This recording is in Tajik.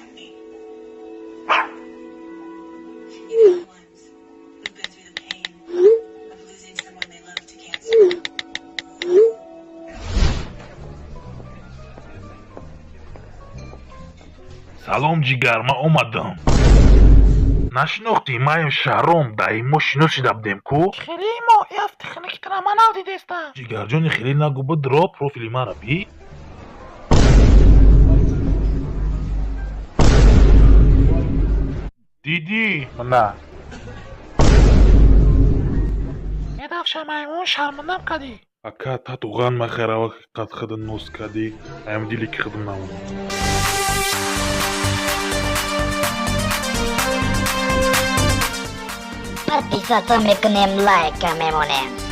at me. Even the ones who've been through the pain of losing someone they love to cancer. Салом, ҷигар, ман омадам. Нашинохтӣ? Маем Шаҳром, даимо шинос шида будем ку. Хеле мо яфтихникитра ман нав дидестам. Ҷигарҷони, хеле нагӯ, бидро профили мара би. Дидӣ? На. Медавша, маймун, шармандам кадӣ. Ака, татуған махаравак қад хида нос кадӣ, аям дили ки хидм намонам. Подписаться мекунем, лайка мемонем.